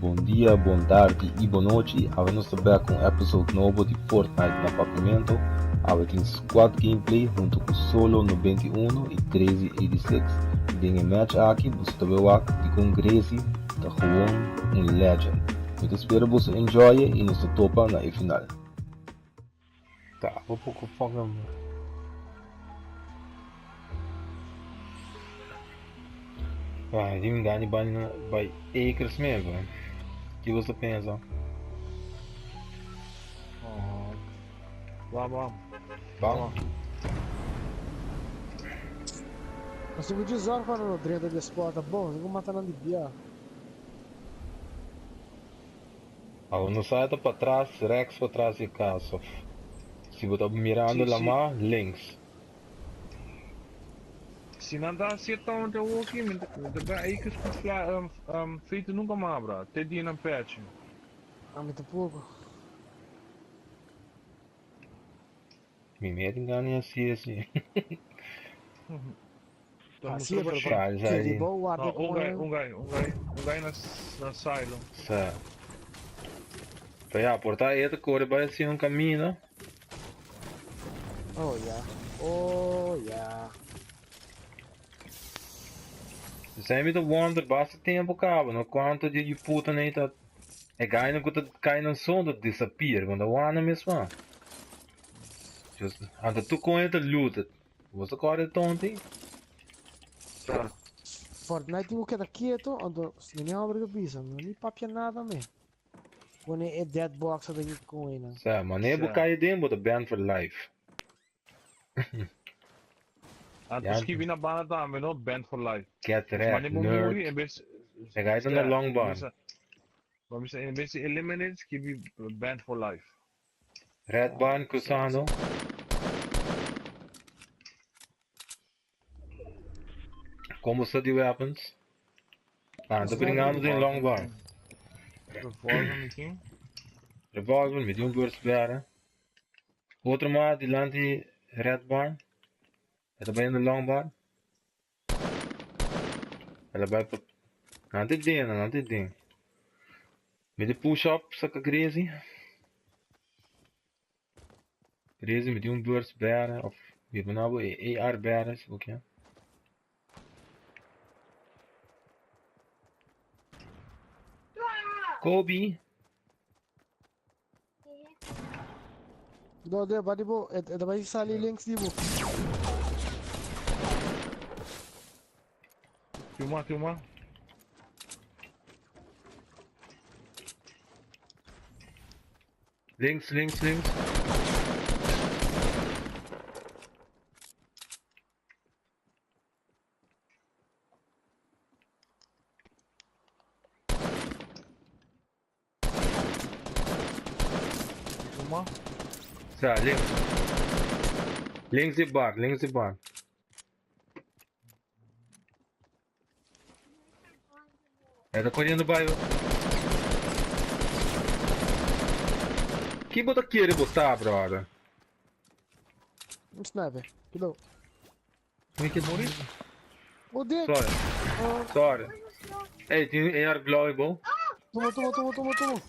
Bon dia, bon tardi y bon nochi. Awe nos ta bek cu un episode nobo di Fortnite na Papiamento. Awe tin squad gameplay hunto cu Solo 91 y Crazy 86. Den e match aki boso ta bay wak dicon Gracie ta gewoon un legend. Mi ta spera boso enjoy e y nos ta topa na e final. Ta bo poco fucking. Vai, di mi gani bai na bai acres mesmo. Ki bo ta pensa? Oh. Vamos, vamos. Vamos. Mas se podia usar para no drenta de spot, bom, eu vou matar na de bia. Awo no sa ta patras, rechts patras di cas of si bo ta mirando Si, si. lama, links. Si nan ta hacié tonto awoki, mi ta mi ta bay acres cu fla um um feito nunca mas bra, te dia nan pechi. Ami tampoko. Mi mey tin gana di haci esi. Ta Así mustra es, pero bashí. Sali, que sali. di bo guardia No, un como guy, un guy, un guy, un guy na, na silo. Sa. Pero ya, por ta e ta core bai haci un camino. Oh ya, oh ya. Zijn mi ta wonder basta tempo caba, no cuanto di e puta nei ta e guy no cu ta cai nan son ta disappear, want da wana mesma. Just, anta tu con e ta looted. Bo ta kòrda e tonti? Sa. Fortnite tin ku keda kieto, anto si mi hombre ta bisa, no ni papia nada me. Pone e dead box ata ki koina. Sa, mane bo Sa. kai aden bo ta banned for life. Anto Ja. skibi na banda tambe, no? Banned for life. Get Dus wrecked, mane bo nerd. muri en bes... E gai ta na Sa, long bar. Bo bisa en bes di eliminate, skibi banned for life. Red Barn cruzando. Como sta di weapons? Ah, ta bringando den long barn. Revolver mi tin. Revolver, mi tin un burst bera. Otro mas dilanti Red Barn. E ta bayendo long barn. El a bai pa Nan te den, nan te den. Mi te push up saka Crazy. Crazy mi tin un burst bere of mi por nabo e AR bere si bo kier. Kobe. Do de ba di bo, e ta bai sali links di bo. Tuma, tuma. Links, links, links. Tuma. Sa, links. Links di bar, links di bar. E ta corriendo bai. Ki bo ta kere bo ta, brother? Un sniper. Cuidado. Mi ke Muri? Oh, dik. Sorry, Oh, sorry. Hey, tin AR blauw bo? toma, toma, toma, toma, toma.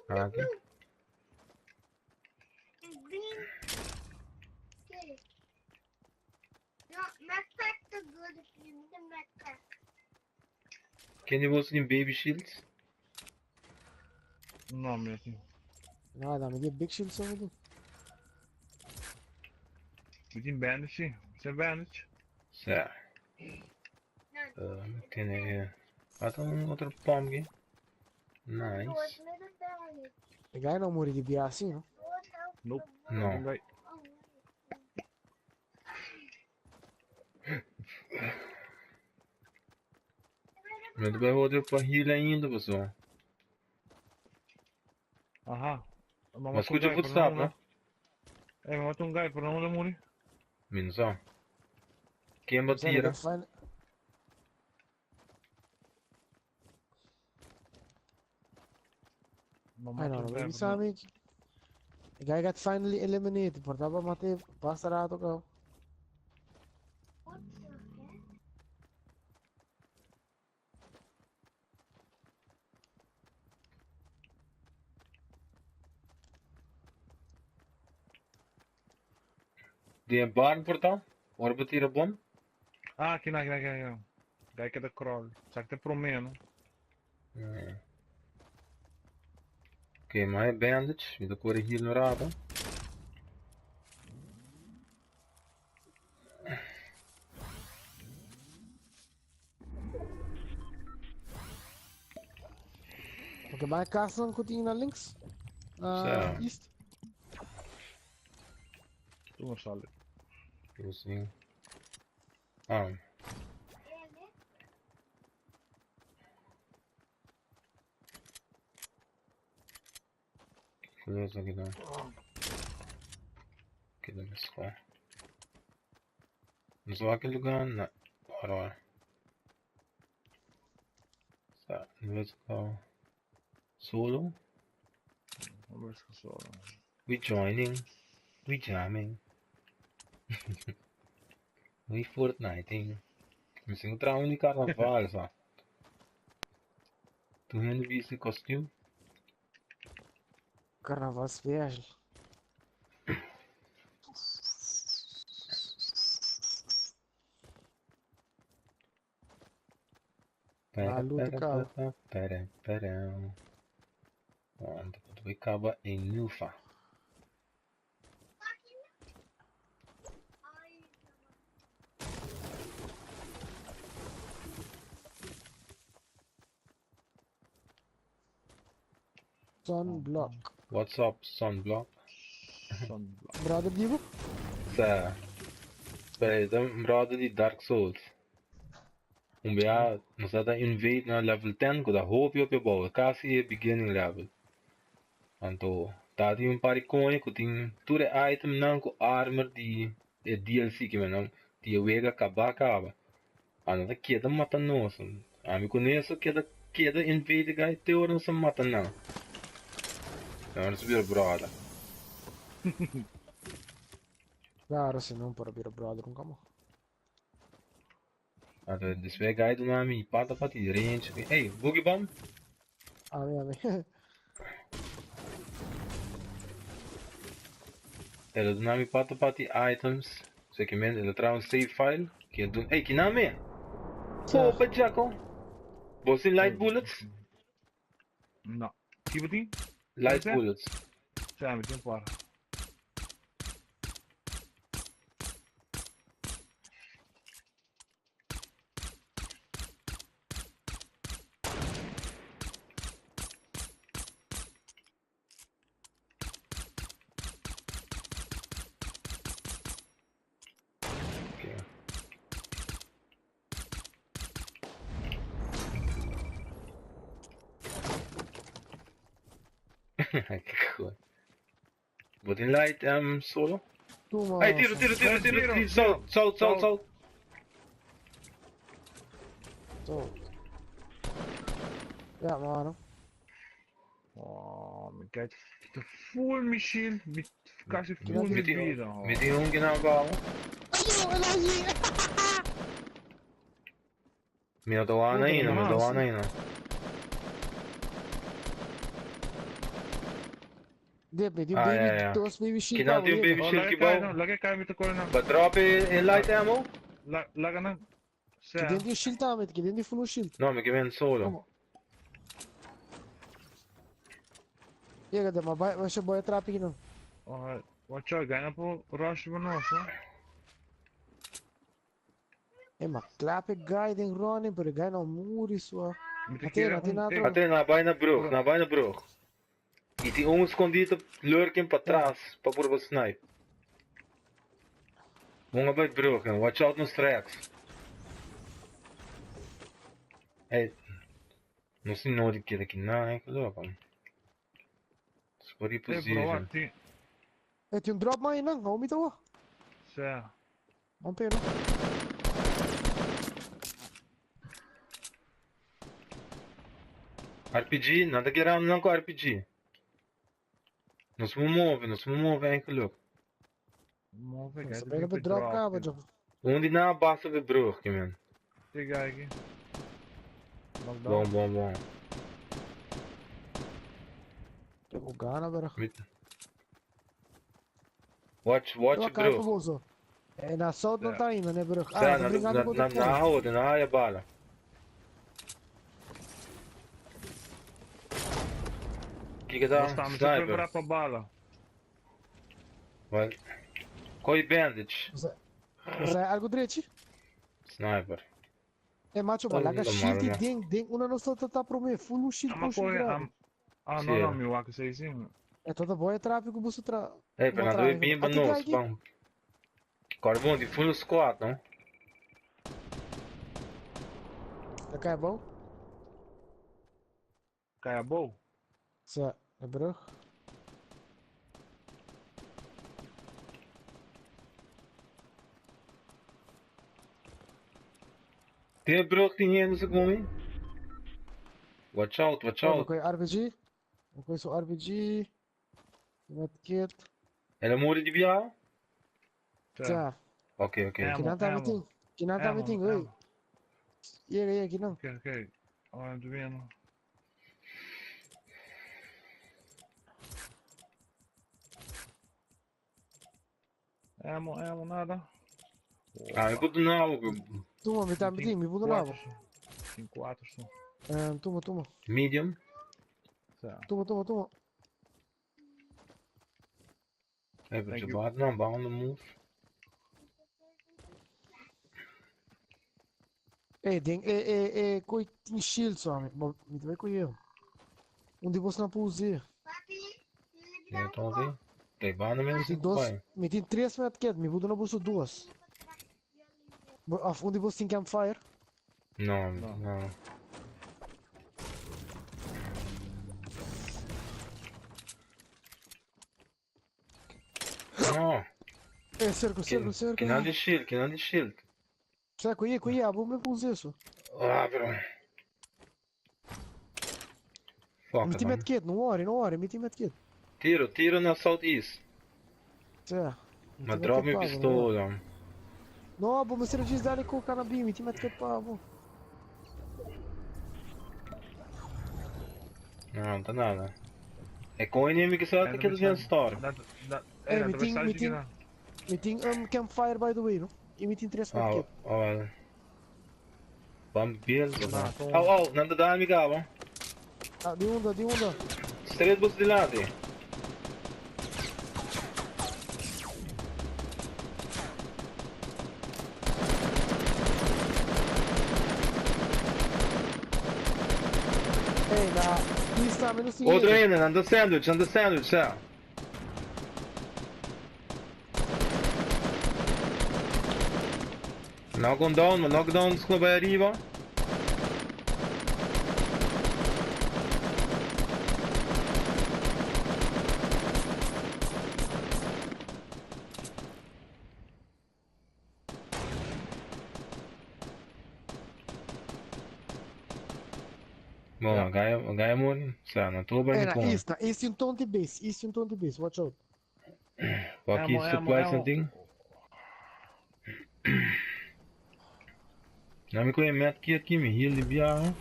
Ah, okay. Ken di boso tin baby shields? No, mi no tin. Nada, mi tin big shield so mi tin. Mi tin bandage si. Sa bandage? Sa. Uh, tiene Ata un otro pump aquí. Nice. E guy no muri di bia así, no? Nope. No. Guy. Mi ta bai otro pa heal ainda, paso. Aha. Ma Ma scucha footstep, no? Eh, ma un guy, pero no muri. Mi no sa. Ken ba tira? Ay, no, no, baby Sammy. The guy got finally eliminated. Por taba mate basta rato ka. Den e barn por ta? Ora bo tira bom? Ah, kina, kina, kina, kina. Guy keda crawl. Sa te prome, no? Ok, maar bandage. Mi ta kore hier no rato. Ok, maar kaas dan goed in naar links. Zo. East. Doe maar solid. Using. Ah. Curioso aqui não. Aqui da escola. Não só aquele lugar, não. Ora, ora. Zo, let's go. Solo. Let's go solo. We joining. We jamming. We Fortniting. Misschien moet trouwens die carnaval zo. Toen hen wie zijn kostuum. Carnaval special. Pera, Ah, luta, pera, cara. pera, pera, pera. Want we kaba in Nufa. Sunblock. What's up, sunblock? Sunblock. Brother Diego? Sa. Pera, dan brother di Dark Souls. Um bia, nos da invade na level 10 ku da hope op je bouwen. Kasi e beginning level. Anto, tá di un pari coin ku tin ture item nan ku armor di e DLC que men di wega kaba kaba. Ano da queda mata nos. Ami conheço queda queda invade guy te ora não mata não. Não subir brother. Claro, se não para vir brother, um como. Anto, deswe guy do nami pata pati range. Hey, boogie bomb. A ver. Ela do nami pata pati items. Sei que men, ela traz um save file. Que do, hey, que nome é? Opa, Jaco. Você light bullets? No. Tipo die? Light Wat, hè? bullets. Zijn we, doen paar. Ok. Que coisa. Botei light solo. Toma. Hey, tiro, tiro, tiro, tiro, Tiro, tiro. Sal, sal, sal, sal. Zo. Ja, mano. Oh, mijn kijk. De full machine. Met quasi full Met met die, vida. met die hongen aan bouwen. Mi não ainda, mi não ainda. Debe, die Ah, baby, ja, ja. dos baby shield. Que não tem um baby shield que bom. Laga kai met de corner. But drop in light ammo? Laga na. Que dentro de shield tá, que dentro de full shield. Não, me que vem solo. Como? Chega, de, mas vai, vai ser boa trap aqui não. Alright. Watch out, guy. Po rush ba no, so? É, mas clap guy den running, pero guy não muri sua. Met de Até, keren até na om- Até na bijna brug, na bijna brug. E die jongens escondido lurking para trás, para pôr o snipe. Vamos bij brug, en watch out nos tracks. Hey, não sei onde que aqui não, é que louco. Spori Hey, bro, position. wat die? É, tem um drop mais não, não me tá. Zo. Vamos pegar. RPG, nada que era não com RPG. Não se move, não se move, é que louco. Move, guy. Você pega pro drop cá, Joe. Onde na base de brug, que man. Die guy aqui. Bom, bom, bom. Pegou gana, velho. Watch, watch Eu acabo brug. bolso. E na south non ta ainda, ne brug. Sa, Ah, na ta bringando na ku na otro na kos. houden, na haya bala. Kiko Nos ta? ta, mi ta Sniper. prepará pa bala. Wel, Koi bandage. Bo sa algo drechi? Sniper. E macho, Tá balaga lindo, shield mano. den den una nos ta ta prome full shield Ama potion kohe, grave. am... Ah, Sì. no, no, mi wak sei sim. E tota boa tráfico busto tra. Hey, pero Mo na doe trafico. bem pa Ah, ti nos, aqui? bang. Carbon di full squad, no? Da kai bom? Kaya bo. Sa, de brug. Tin brug tin hende sa komi? Watch out, watch Oh, out. koy RPG. Koy so RPG. Medkit. El a muri di biaha? Sa. Ok, ok. Ammo, Kinan ta ammo. meeting. Kinan ta Ammo, meeting, oi. ammo. Yega, yega, kinan. Ok, ok. Oh, tu vendo. Ammo, ammo, nada. Ah, mi puto nabo. Tuma, mi ta meeting, mi puto nabo. Tem quatro só. Tuma, tuma. Medium. Sa. Tuma, tuma, tuma. Hey, but Thank je you. baat nou, bang on the move. Eh, den, eh, eh, eh, koi tin shield so, mi, bo, mi te koi eu. Undi você não pode usar. Ja, toch zie. Kijk, baan de Mi mensen tin dos, bij. mi tin tres medkit, mi puto na busto duas. Bo, of undi você tin campfire. No, No. no. No. Eh, cerco, cerco, cerco. Kinan di shield, kinan di shield. Sa, koi, koi, abo me puse isso. Ah, pero. Fuck, Mi tin man. medkit, no worry, no worry, mi tin medkit. Tiro, tiro naar southeast. Sa. Mi Maar tin drop medkit mijn pa, bo, pistool dan. No, bo, me serve dale ko cannabis, mi tin medkit pa, bo. No, dat nada. Ik kon je niet meer gezegd, ik heb het een star. Dat, dat, Eh, eh, mi dat tin, was mi tin, mi tin campfire by the way, no? E mi tin tres Oh, medkit. oh. Bam, beeld. Nou, kom. Oh, oh, naar de dame gaan. Ah, di unda, di unda. Straight bus di lati. Eh, na, pista menos tin. Outro ainda, anda sandwich, anda sandwich, ja. Knock on down, maar knockdown is gewoon bij arriba. Bom, Ja. ga je morgen? Sa, na to bij Eh, de na komen. east, na east yung tonti base, east yung tonti base, watch out. Wat Ammo, kies ammo, supplies ammo. en ding? Nou, ik wil met keer kimi hier die biaha.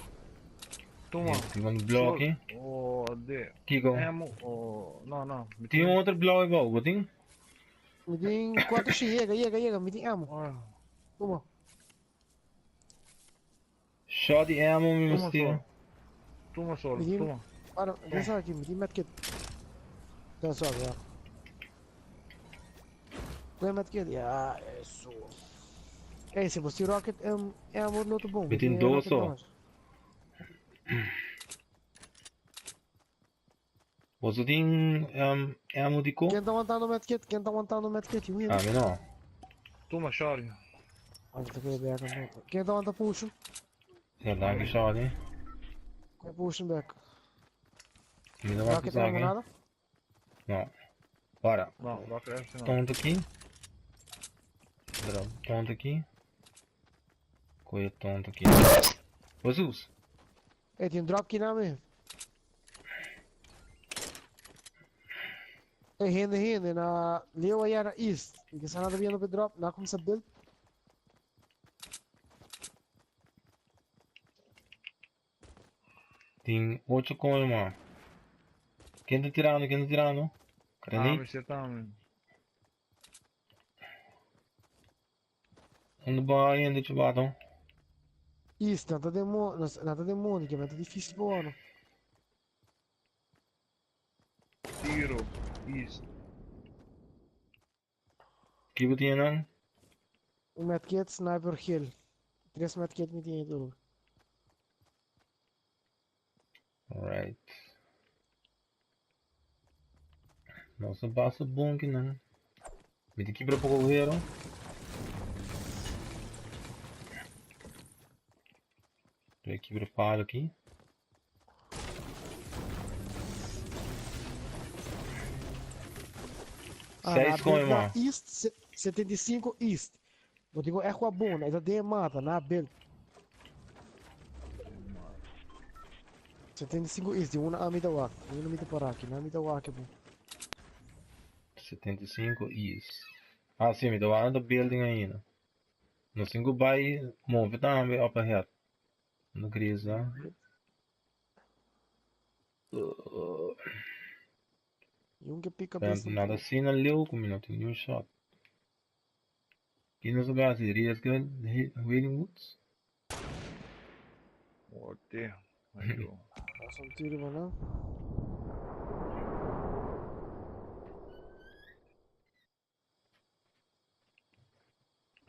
Toma. Die van de blauw, hè? Oh, de. Kiko. Ammo, oh, no, no. Mi Die outra blauwe bal, wat ding? Mi tin 4 shi, yega, yega, yega, mi tin ammo. Oh, Tuma. Shot die ammo mi Toma mesteren. solo. Toma solo, Mi tin, toma. para, pensa aqui, mi tin medkit. Dat is ja. Twee medkit, ja, eso. Eh, se você rocket é ammo no bom. Mi tin dos so. Was het ding ammo die ko? Quem tá aguantando medkit? Quem tá aguantando medkit? Win. Ah, no. Toma, sorry. Ah, tá com back no. Quem tá aguantando push? Ja, dank je sorry. Quem push back? Mi no Rocket ammo nada? No. Ora, No, rocket even no. tonto aqui. Drop tonto aqui. Coisa tonto aqui. Jesus. Eh, tem drop aqui na me. Eh, hende, hende, na Leo aí na East. Porque se nada vindo pro drop, na começa build. Tem 8 coin, mano. Quem tá tirando? Quem tá tirando? Ah, Granite? mi zit aan. Unda bo a hende chubato? East, nan ta den mo, nan ta den mondi, ke men ta difícil pa wano. Tiro, East. Ki bo tin nan? Un medkit, sniper, geel. Tres medkit mi tin tur. Alright. Nos a basta bon ki nan. Mi ta kibra poko hero. Voy kibra palo aki. Ah, Seis na kon build na ma. East, 75 East. Bo digo echt wat bon, e ta den mata, na build. 75 East, di una ami ta wak, di una mi ta para aki, na mi ta wak bo. 75 East. Ah, sí, mi ta wak na building ainda. Nos tin ku bai move tambe up ahead. No grisa. Yung ke pick up esse. Nada asina leu ku mi no tin niun shot. Ki nos a bai hasi? Riesga Wailing Woods? Ote. Ayo. Pasa un tiro, mano.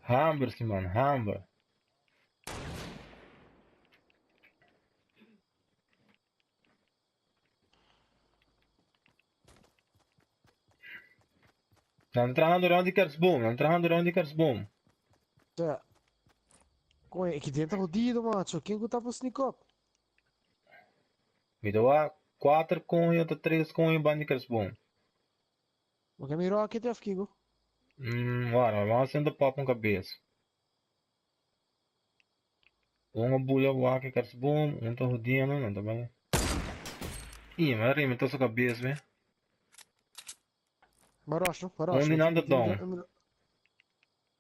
Hamber, Simon, hamber. Nan trahando rond di kerstboom, nan trahando rond di kerstboom. Sea, coño, e ki den ta jodido, macho. Ken ku ta pa sneak up? Mi ta wak 4 coño ta 3 coño ban di kerstboom. Bo ke mi rocket of kiko? Wara, vamos senta pop un cabeza. Un a bula wak e kerstboom, un ta jodiendo, nan ta bai. Ih, ma reventó su cabeza, ve. Ma rush, no? Ma rush. Un di nan ta down.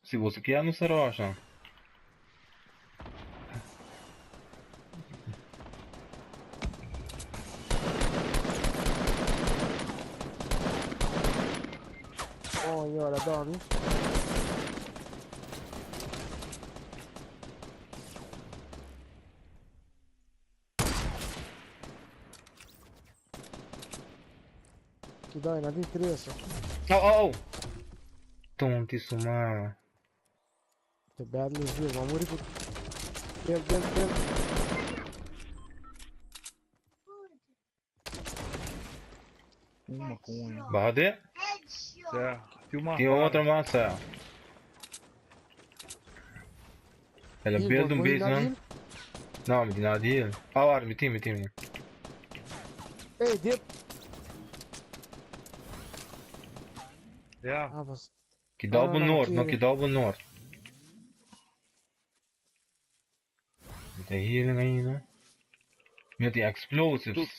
Si boso kier nos ta rusha. Oh, io la dormi. Cuidado, na tin tres. Oh, oh, oh! Tonti su mama. The battle is real. Vamos morir por... Build, build, build. Uma cunha. Baha de? Sea, tin un Tin otro mas, sea. El a build un base, no? No, mi tin nada di heal. Ah, wara, mi tin, mi tin, mi tin. Ey, dip. Ja. Ah, was. Kidao bo Ah, no, no, noord, no, kere. kidao bo noord. Mi ta healing ainda. Mi tin explosives.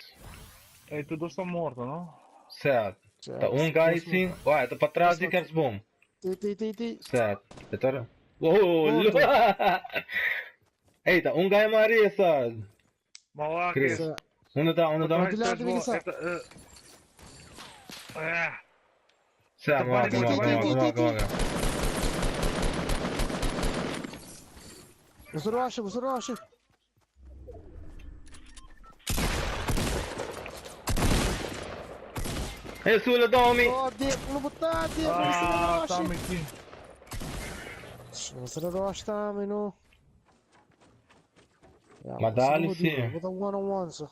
Ey, tu dos ta morto, no? Sad. Ta un guy sin. Wah, ta patras di kerstboom. Ti, ti, ti, ti. Sad. E ta. Wow, Morto. Ey, ta un guy maar resa. Ma wak Chris. is. Unda ta, unda ta? Dilante mi sa. Eh. Sa, wak, wak, wak, wak, wak. Você rocha, você rocha. Hey, Sula Domi. Oh, dip, no botar, dip, Ah, você tá rocha. aqui. Você rocha também, no. Ja, Ma dale, sì. Vou dar one on one, so.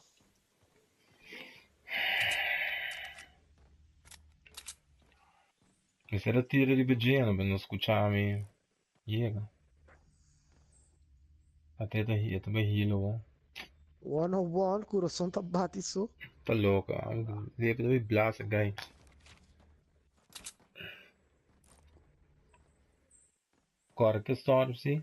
Mi sera tira di begino per non scucciarmi. Llega. A te ta hi, ta bai hilo. One on one, coração tá bate so. Ta loca. Debe ta bai blast guy. Corre que storm sì.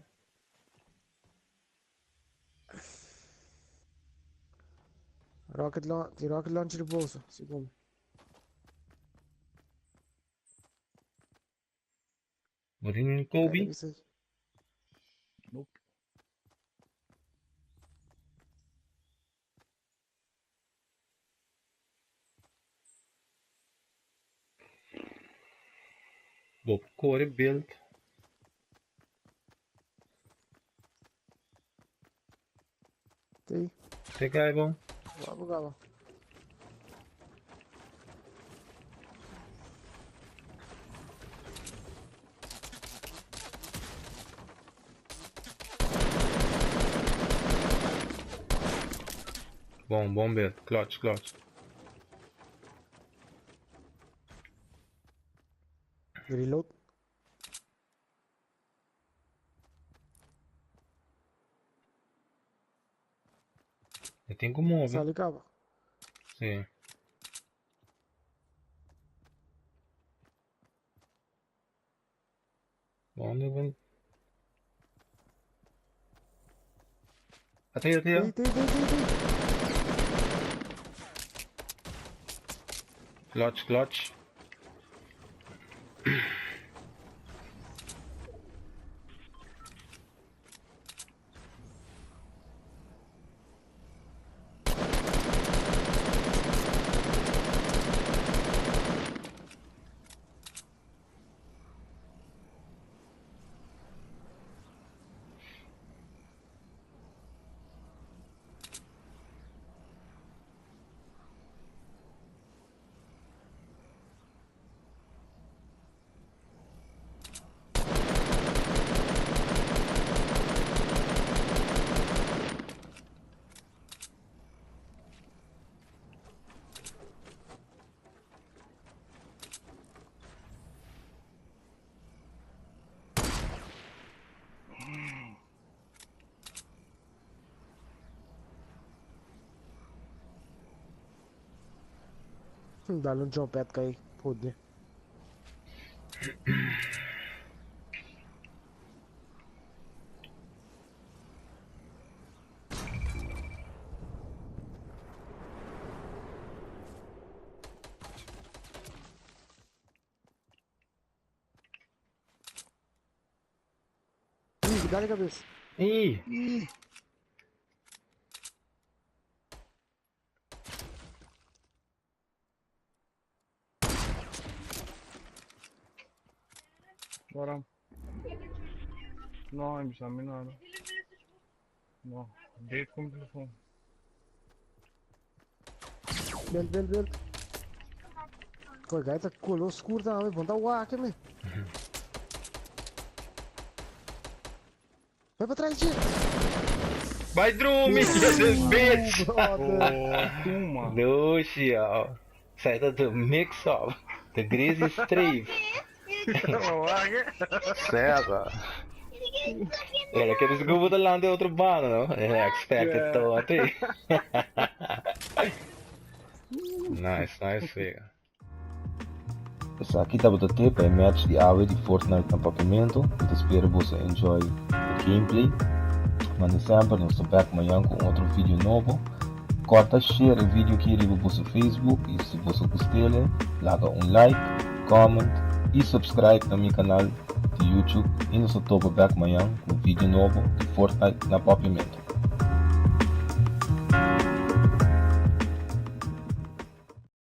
Rocket launch, die rocket launcher bolso, segundo. Bo tin Kobe? Nope. Bo core build. Tei. Te kai bon. Wabu gaba. Bon, bon beeld. Clutch, clutch. Reload. E tin ku move. Sali kaba. Sí. Bon, bon. Atei, atei. Tei, tei, tei, tei, tei. Clutch, clutch. Dale un jump pad kai. Pode. Ih, dale cabeça. Ih! Waarom? No, ik ben nada. No, dit komt telefoon. Bel, bel, bel. Koi, gaita colou escuro tá, vou dar o ar me. Vai pra trás, gente. Vai drumi, bitch! Brother. Oh, tuma. Lucia. Zij dat de mix-up. De Grizzly streep. Certo. Era que eles grupo lá de outro bando, não? É, expected to até. Nice, nice figure. Esaki tabata te pa e match di awe di Fortnite na Papiamento. Mi ta spera boso enjoy e gameplay. Manda semper nos ta back mañan ku otro video nobo. Korta share e video aki riba boso Facebook y si boso gustele laga un like, comment y subscribe na mi canal di YouTube y nos ta topa back mañan ku un video nobo di Fortnite na Papiamento.